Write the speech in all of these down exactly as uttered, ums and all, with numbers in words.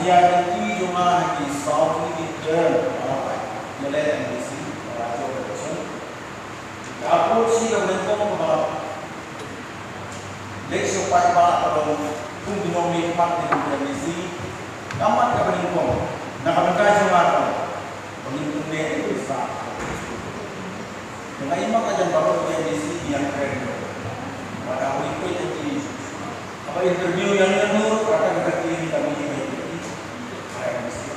Ïa ka ti jong nga ha ki saw tylli ki term ba la ïaleh M D C, ba la jop election. Ka approach hi ka banyngkong kaba leit sha paidbah ka long kum ki nongmihkhmat ki nongmihkhmat M D C. Ka mat ka banyngkong na ka bynta jong nga ka long ba ngin pynleh ïa ka pisa. Te nga ïohi ma ka jan baroh ki M D C ki ïakren. Ba da hoi peit ïa ki Haba interview ïa ngi, ïa ngi, kata ka kti ka mih ïa ngi.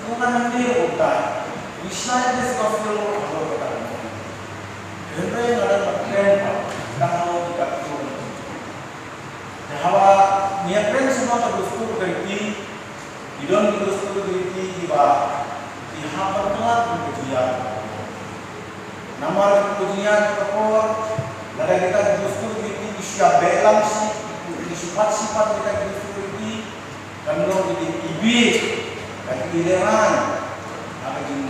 Ko ngan hynrei ko ta. Bishar this gospel ko ko ta. Hynrei nga dang ba kren ba, dang lo di ka tu. Te haba ngi ïakren shuwa ka dustur ka riti, ki don ki dustur ka riti kiba ki hap ban klet ka jingïaid. Namar ka jingïaid ka por, lada kita ki dustur ka riti ki shu beh lang shi, ki shu pat shi pat kita ki dustur ka riti, kan long ki dei ki bit, kan ki dei ran, ha ka jing,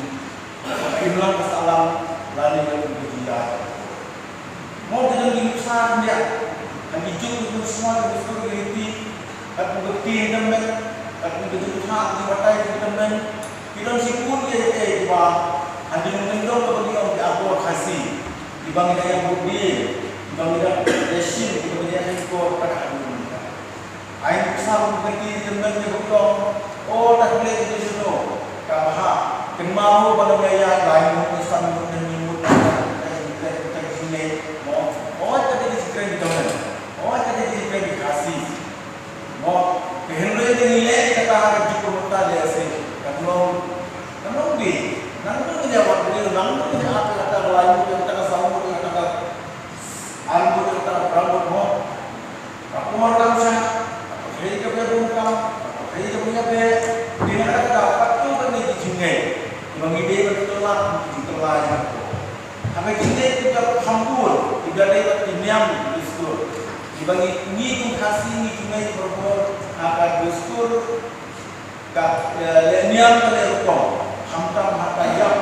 ha ka imlang ka sahlang, lane ka jingïaid. Mo ka jong ki nuksa khyndiat. Ha ki juk ki nuksa ki nuksa ki riti. Kat ka kti tymmen. Kat ka jingthoh ki batai ki tymmen. Ki don shibun ki ei ei kiba ha ki nongkyndong kaba ngi ong ki Abor Khasi. Kiba ngi da ïa bud die. Kiba ngi da ïa shim. Kiba ngi da ïa shim ko kat ha ki nongkyndong. Ai nuksa ba ki kti ki tymmen ki ba ki ong, o, ta khleh ki jong no, ka bha, kynmaw ba la ïa ïa lai ngut, san ngut, hynñiew ngut, ka jingleh, ka jingleh, mo, o, ka dei ka jingkren ki tymmen, o, ka dei ka jingkren ki Khasi, mo, te hynrei te ngi leh kata ha ka juk ka mynta leh se, kan long, kan long dei, nang tu ngi ïa wat dei, nang tu ngi ïa ap kata ka lai ngut, kata ka san ngut, kata ka ar ngut, kata ka phra ngut, mo. Ka por kam shah, ka por hei ka beh bun kam, ka por hei ka beh beh, dei na kata ka patut ban dei ki jingngeit, kiba ngi dei ban kylla, ki jingkylla ïa ka por. Ha ka jingngeit ki jingkham bun, kiba dei ban ki niam ki dustur, kiba ngi, ngi kum Khasi ngi jingngeit bun bun, ha ka dustur, Ka, eh, leh niam ka leh rukom, khamtam ha ka ïap,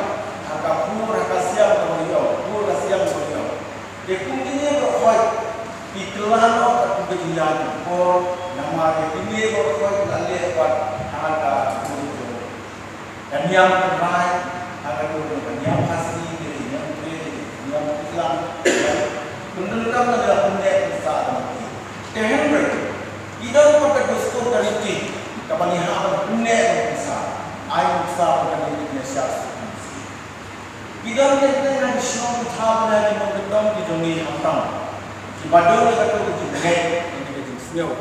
ha ka pur, ha ka siang kaba ïoh, pur ka siang kaba ïoh. Te kum kine baroh khoit, ki kylla noh katkum ka jingïaid jong ka por, namar ba kine baroh khoit la leh pat ha ka dur jong ka niam Trai, ha ka dur jong ka niam Khasi, ka niam Khri, ka niam Islam. Pyndonkam na ka pynleh pynsah ka mati. Te hynrei, ki don pat ka dustur ka riti, kaba ngi hap ban pynleh ban pynsah, ai nuksa ban ka riti kine sha. Ki don ki teng ha ki shnong ki thaw ne ki nongkyndong ki jong ngi hangtam. Kiba don ka tu ka jingngeit, ka jingsngew.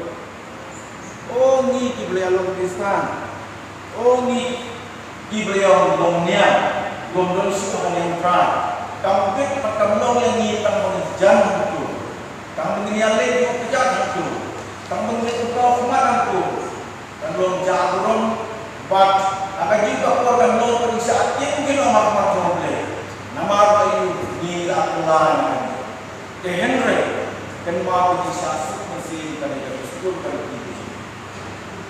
O ngi kiba la ïalong Khristan. O ngi kiba la ïalong niam, lom don shuh ha niam Trai. Kam bit bad kam long ïa ngi tang ba ngi jan hangtu. Tang ba ngi ïaleh ïa u kjat hangtu. Tang ba ngi ïaleh ïa u khmat hangtu. Kan long jaburom bad ha ka jingkyrkhu kan long ka jingshah tieng ki nongmihkhmat jong U Blei. Namar ba ïa u ngi la kylla ïa u. Te hynrei kynmaw ka jingshah suk mynsiem ka dei ka dustur ka riti.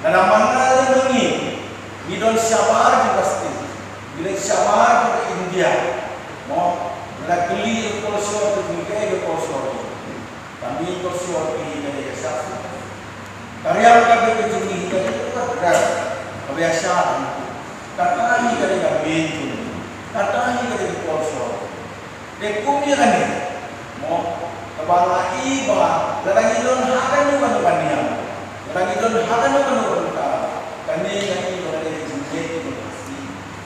Lada man nga lem ngi, ngi don shabar jong ka state, ngi don shabar jong ka India. Mo, lada kylli ka culture, ngi kaei ka culture. Kane ka culture hi ka dei ka shah suk. Ka riam ka dei ka jong ngi ka dei ka riam kaba ïa shah. Kata hi ka dei ka main jong ngi. Kata hi ka dei ka culture. Te kum ïa kane, mo, kaba nga i ba lada ngi don ha kano kano ka niam, lada ngi don ha kano kano ka bynta, kane nga i ba ka dei ka jingngeit jong ka Khasi,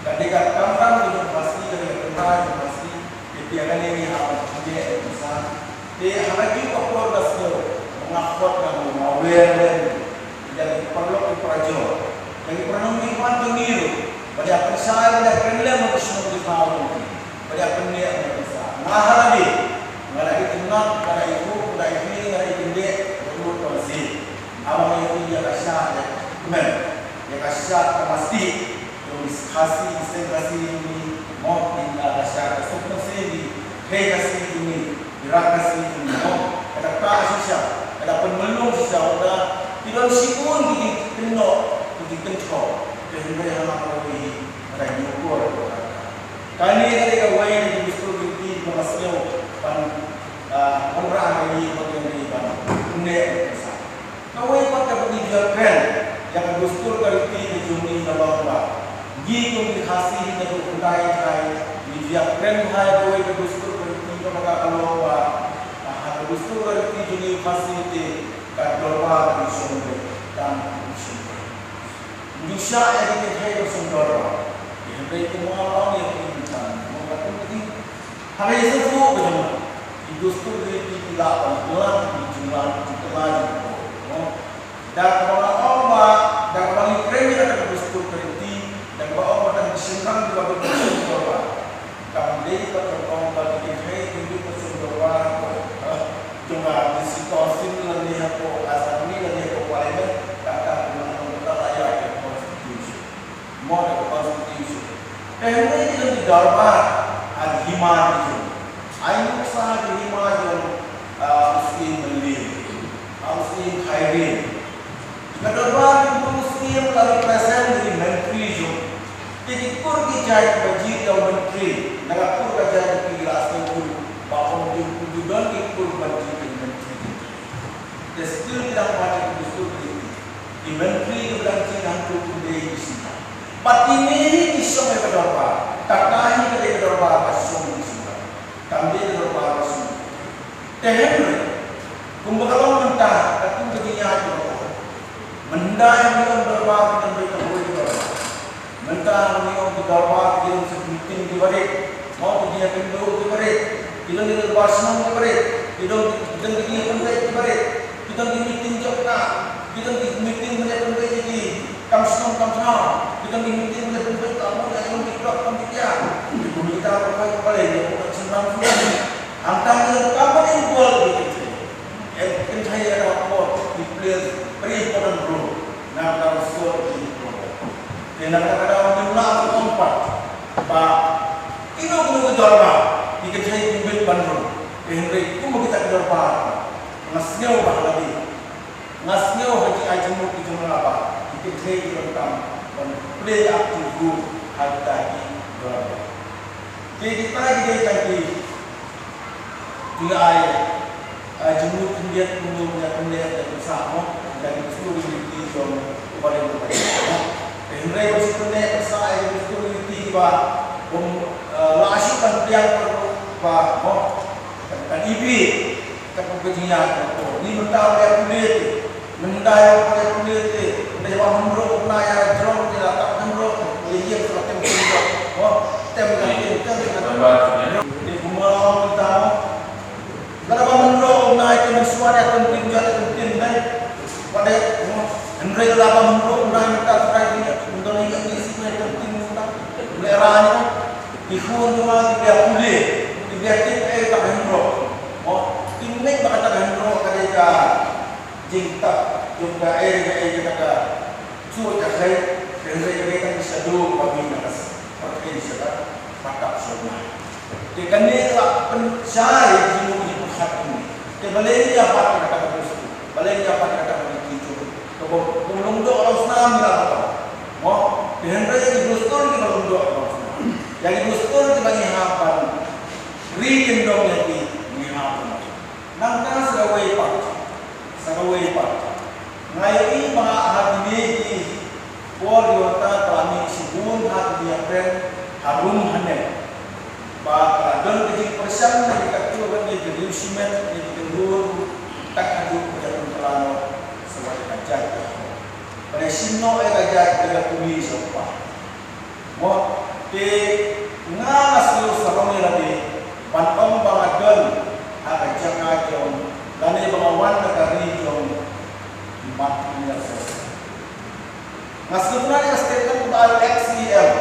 ka dei ka kamram jong ka Khasi, ka dei ka tynrai jong ka Khasi. Te ïa kane ngi hap ban pynleh ban pynsah. Te ha ka juh ka por ka sngew ba nga khot, nga wer lem ïa ki paralok ki parajor, ïa ki para nongmihkhmat jong ngi ruh, ban ïa pynshai, ban ïa kren lem ha ka shnong ki thaw jong ngi, ban ïa pynleh ban ïa pynsah. Nga ha lade nga la ïohi, nga la ïohi, nga la ïohi, nga la ïohi, nga la ïohi, nga la ïohi. Haba nga ïohi ïa ka shah, ïa ka kmen, ïa ka shah ka masti. Jong ki Khasi, ki seng Khasi jong ngi, mo, ki la ka shah ka suk Khasi jong ngi, ki Khasi jong ngi, ki rat Khasi jong ngi, mo. Ka da kah shisha, ka da pynmlung shisha, ka da, ki don shibun ki jingkynnoh, ki jingkynnoh. Te hynrei ha nga kawei hi, ka da ñiewkor. Kane ka dei kawei na ki dustur ki, ki ba nga sngew ban, ah, wanrah ïa ngi, ban ïa ngi ban pynleh ban pynsah. Kawei pat kaba ngi ju kren ïa ka Dustur ka riti ka jong ngi ka long ba ngi kum ki Khasi hi naduh hyndai jai ngi ju ïakren bha ïa kawei ka dustur ka riti kaba ka long ba ha ka dustur ka riti jong ngi Khasi te ka dorbar ka dei shong re, tang ka dei shong re. Ngi ju shah ïa ki kynthei ba shong dorbar. Hynrei kumba nga la ong ïa phi mynta, mo, ka kum ka dei ha ka ïasngewthuh ka jong ngi, ki dustur ka riti ki lah ban kylla, ki jingkylla, ki jingkylla jong ka, mo. Da kaba nga ong ba, da kaba ngi kren ïa kata ka dustur ka riti, da kaba ong ba tang ki shynrang kiba bit ban shong dorbar. Kam dei ba tang ong ba ki kynthei ki bit ban shong dorbar ko, ha, jong ka District Council lane ha ko Assembly lane ha ko Parliament, kata ka nang ong ba la ïa ka Constitution. Mo, da ka Constitution. Te hynrei ki don ki dorbar ha ki hima ki jong. Ai nuksa ha ki hima jong, ah, u Syiem Mylliem, ah, u Syiem Khyrim. Ka dorbar jong u Syiem ka represent ki myntri jong. Te ki kur ki jait ba jied da u myntri, na ka kur ka jait ki la sngewthuh ba ym ju, ju don ki kur ban jied da u myntri. Te still ki dang pat ki dustur ki, ki myntri kiba dang jied hangto kim dei ki shisha. Bad kine hi ki shong ha ka dorbar, kata hi ka dei ka dorbar ba shong ki shisha. Kam dei ka dorbar ba shong. Te hynrei kumba ka long mynta, katkum ka jingïaid jong ka por, mynta ngi ong dorbar, ki don beit tang kawei ka dorbar. Mynta ngi ong ki dorbar ki don ki meeting kiba rit, mo, ki jingïakynduh kiba rit, ki don ki dorbar shnong kiba rit, ki don ki, ki don ki jingïapynbeit kiba rit, ki don ki meeting jong ka, ki don ki meeting ban ïapynbeit ïa ki kam shnong kam thaw, ki don ki meeting ban ïapynbeit ka mut ïa ki block kam ki ïa. Ki kum kita ba kai ba lei ïa ka shnong kam shnong. Hangta ki don ka ba involve ki kynthei. Em, kynthei ïa ka por ki play very important role. Na ka daw sor ki, te na ka daw ngim lah ban ong pat ba kino kino ki dorbar ki kynthei kim bit ban rung. Te hynrei kum kita ki dorbar, nga sngew ba ha lade, nga sngew ha ki ai jingmut ki jong nga ba ki kynthei ki donkam ban play active role ha kita ki dorbar. Te kita ki dei tang ki Ki ai, ah, jingmut khyndiat kumno ïa pynleh ïa pynsan mo, ïa ki dustur riti jong u Barim u Barim mo. Te hynrei ba shu pynleh pynsan ïa ki dustur riti kiba, um, ah, la shu kan pdiang ba mo. Kan, kan ibi kat ka jingïaid ko. Ni mynta ba ïa pule te. Mynta ïa pule pule te, mynta ïa ba hynriew u bnai ïa jrong te la tap hynriew, ïa ïeng sa la tem hynriew. Oh, tem la tem, tem la tem. Ni kumno mynta mo. Lada ba hynriew u bnai te mynshuwa ïa tem tin jot tem tin dei. Ba dei, mo, hynriew lada ba hynriew u bnai mynta trai ni, mynta ni ïa ni si ïa tem tin mynta. Lehra ni, ki khun jong nga ki ïa pule, ki ïa tip eh tap hynriew. Mo, ki mih ba ka tap hynriew ka dei ka jingtap jong ka area, ka area ka ka shu ka khai, ka area ka ka shadow ba mi na ka pyrthei sha ka patap sha na. Te kane ka pynshai jingmut jingpyrkhat kane. Te balei ngi ïa pat ka ka bus, balei ngi ïa pat ka ka ki jong ka ba kum long doh long snam la ka. Mo, te hynrei ki dustur ki ba long doh long snam. Ïa ki dustur ki ba ngi hap ban ri kyndong ïa ki ngi hap ban. Nangta sa kawei pat, sa kawei pat. Nga ïohi ba ha kine ki por ki wan ta ka la mih shibun ha kine ki pyrthei harum hangne. Ba ka la don ka jingpyrshang na ki katto katne ki riew shimet ne ki kynhun, tak haduh ba ka la don ka la noh sa wat ka jait ka hok. Ba la shim noh ïa ka jait ka la kuli sa u pa. Mo, te nga nga sngewsarong ïa lade ban ong ba nga don ha ka jaka jong lane ba nga wan na ka ri jong ki mat ki ïa. Nga sngewtynnat ïa ka statement ba u ex C E M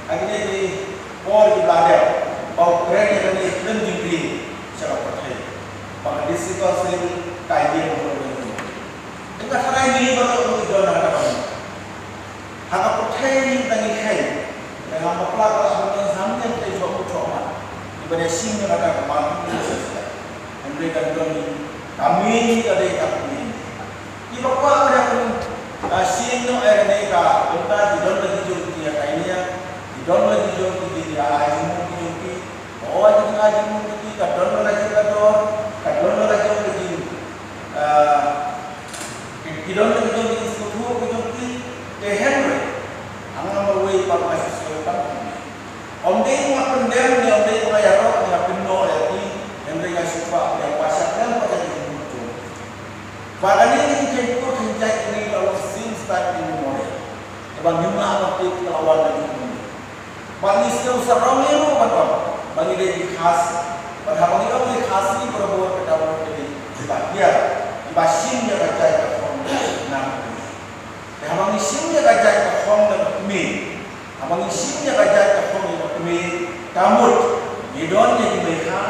ha kine ki por ki ba la dep ba u kren ïa kane kren jingkren sha ka pyrthei ba ka District Council ka ïeng ba ka ïeng. Te nga tharai ngi baroh ngi don ha kata ka Ha ka pyrthei ngi tang ngi kheiñ. Te ha ka pla ka la don sam ngi te jong u jong ma. Iba dei sim ngi kata ka ma. Hynrei ka don ngi. Kami ngi ka dei kami. Iba kwah ka dei kum, ah, sim no eh ka dei ka. Bynta ki don lagi jong ki ya kai ni ya. Ki don lagi jong ki ki ya ai jong ki jong ki. Oh, ai jong ai jong ki ka don lagi ka don. Ka don lagi jong ki. Ah, Ki, ki don ki jong ki sngewthuh ki jong ki, Ba kane ka jingkheiñ kur kheiñ jait ka dei la long since time immemorial. Kaba ngim lah ban tip ka la wan na jingmut. Ba ngi sngewsarong ïa ruh ban ong ba ngi dei ki Khasi. Bad haba ngi ong ki Khasi, barabor ka daw ka dei kiba hiar, kiba shim ïa ka jait ka phong na ka kmie. Te haba ngi shim ïa ka jait ka phong na ka kmie, haba ngi shim ïa ka jait ka phong na ka kmie, ka mut ngi don ïa ki Meitei,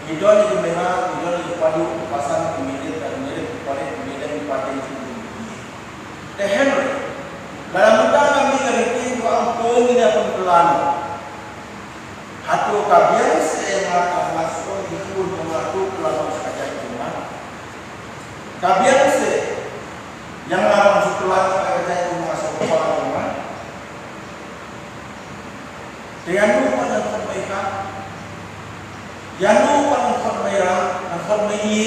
ngi don ïa ki Meira, ngi don ïa ki Paju, ki Pasan, ki Mirit, ki Mirit, ki Parit, ki Mirit, ki Parit, ki Mirit. Te hynrei lada mynta nga mih na ka ktien ba ong to ngin ïa pynkylla noh, hato ka biang seh ïa nga, ka nga shu ong ïa ki khun jong nga to kylla noh sha ka jait jong nga? Ka biang seh ïa nga ban shu kylla noh sha ka jait jong nga, sha u kpa jong nga? Te ïano pat ngan khot Meitei? Ïano pat ngan khot Meira, ngan khot Mei-i?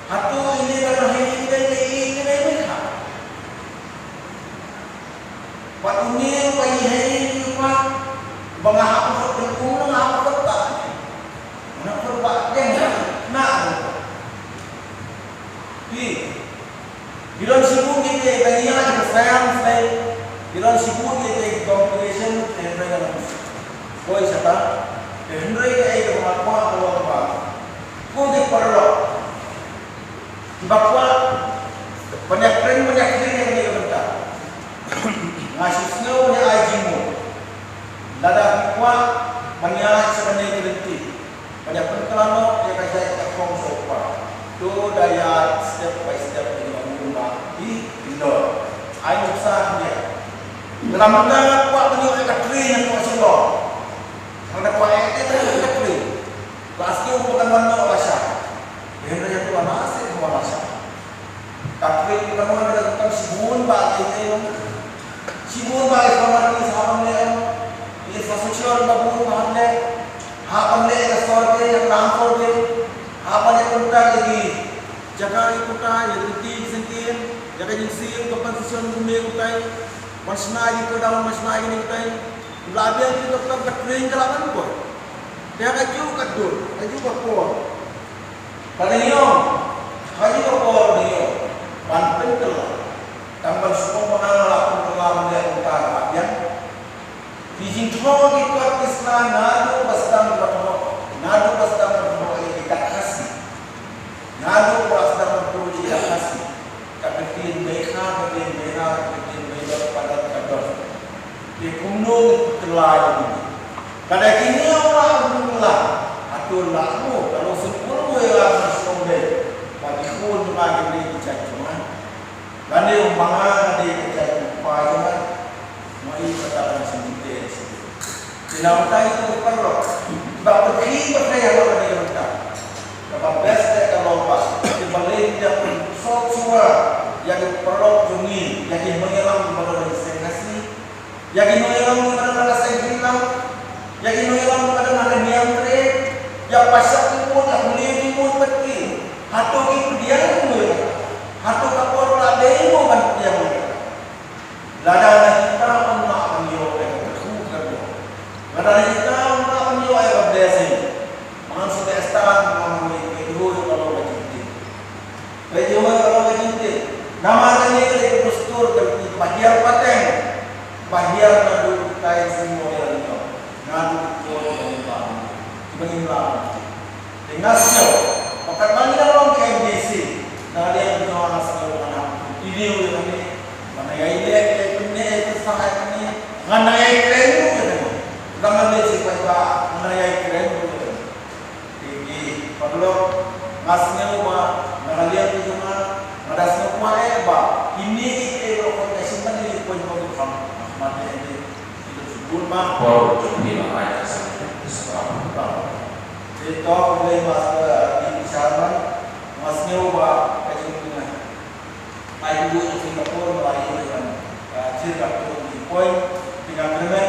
Hato ine ka dei, ine ka dei Mei-i, ine ka dei Meitei? Bad une uba ïeit ïa nga, ba nga hap ban khot, ba nga hap ban khot ta, nga khot ba deng na. Phi, ki don shibun kiei kiei, ba ïa ka science ne, ki don shibun kiei kiei ki complication, te hynrei ka long poi shata. Te hynrei kaei kaba nga kwah ka long ba ko ki paralok kiba kwah ban ïakren, ban ïakren ïa kane ka bynta, nga shu sngew ban ïa ai jingmut. Lada ki kwah ban ïaid sha kane ka lynti, ban ïa pynkylla noh ïa ka jait ka phong sha u kpa, to da ïaid step by step ïa kaba bun ba ki Indore. Ai nuksa hangne. Lada mynta nga kwah ban ïoh ïa ka train hapoh Shillong, nga da kwah ïa ka train, la sdang ba kan wan noh lashai. Hynrei hato la sdang ba wan lashai? Ka train ka wan da ka kam shibun ba ki, shibun ba ki formalities hap ban leh, infrastructure ba bun ba hap leh, hap ban leh ka survey, ïa ka land survey, hap ban leh kumta ïa ki jaka, ïa kumta ïa ki, ki sengkem, ïa ka jingsiew compensation kumne kumtai, ban shna ïa ki godown, ban shna ïa ki kumtai. La biang ki, ka train ka la ban poi. Te ha kajuh ka dur, kajuh ka por, ka dang ïoh, kajuh ka por dang ïoh ban pynkylla. Tang ban shu ong ba nga la pynkylla, ban leh kumta, ka la biang. Ki jingthoh ki kot ki sla naduh ba sdang ba thoh, naduh ba sdang ba thoh ïa ki dak Khasi. Naduh ba sdang ba thoh ïa ki dak Khasi, ka ktien Meitei, ka ktien Meira, ka ktien Meidot, Padot, Kadot, te kumno ngin pynkylla ïa kine? Ka dei kine ong lah ban pynkylla. Hato lah mo, ka long sngewbha mo ïa nga ban sngewbha ba ki khun jong nga kin dei ki jait jong nga? Lane ong ba nga dei ka jait u kpa jong nga, ma i kata ka sngewbha. Te namar kata ïa ki paralok, ba pyrkhing ba pyrkhing halor kane ka bynta, kaba best te ka long ba ki balei ngin ïa pynsngewsih ïa ki paralok jong ngi, ïa ki nongïalam kiba don ha ki seng Khasi, ïa ki nongïalam kiba don ha ka seng Khasi, ïa ki nongïalam kiba don ha ka Niamtre, ïa pashak ki mut, ïa pule ki mut bad ki. Hato ki pdiang mo ïa kata? Hato ka por la dei mo ban pdiang mo ïa kata? Lada na kita ym lah ban ïoh ïa ka kyrkhu kyrdoh, lada na kita ym lah ban ïoh ïa ka blessing, ma ngan shu leh stad, ma ngan shu leh, peit ïa ka long ka jingtip. Peit ïa ka long ka jingtip. Namar kane ka dei ka dustur ka lynti kaba hiar pateng, ba hiar naduh kita ki seng Moirang, naduh ki khun kiba ngim lah ban tip, kiba ngim lah ban tip. Te nga sngew ba katba ngi dang long ki M D C, na liang jong nga nga sngew ba ngan hap ban continue ïa kane, ba ngan ïai leh, ïai pyneh, ïai pynsah ïa kane, ngan nang ïai kren ruh ïa kane. Lada ngan leit sha paidbah, ngan nang ïai kren ruh ïa kane. Te ki paralok, nga sngew ba na ka liang jong nga, nga da sngew kwah eh ba kine kiei kiei baroh khoit ka shim ban ïa ki point ba ki kham, kham te ki, ki don shibun ba por jong phi la ai ka sngewthuh ka sngewthuh. Te to, khublei Master, uh, Chairman, nga sngew ba ka jingmut nga ai ka buh jong phi ka por ba ïa ban, uh, shim ka buh jong phi point, te nga kyrmen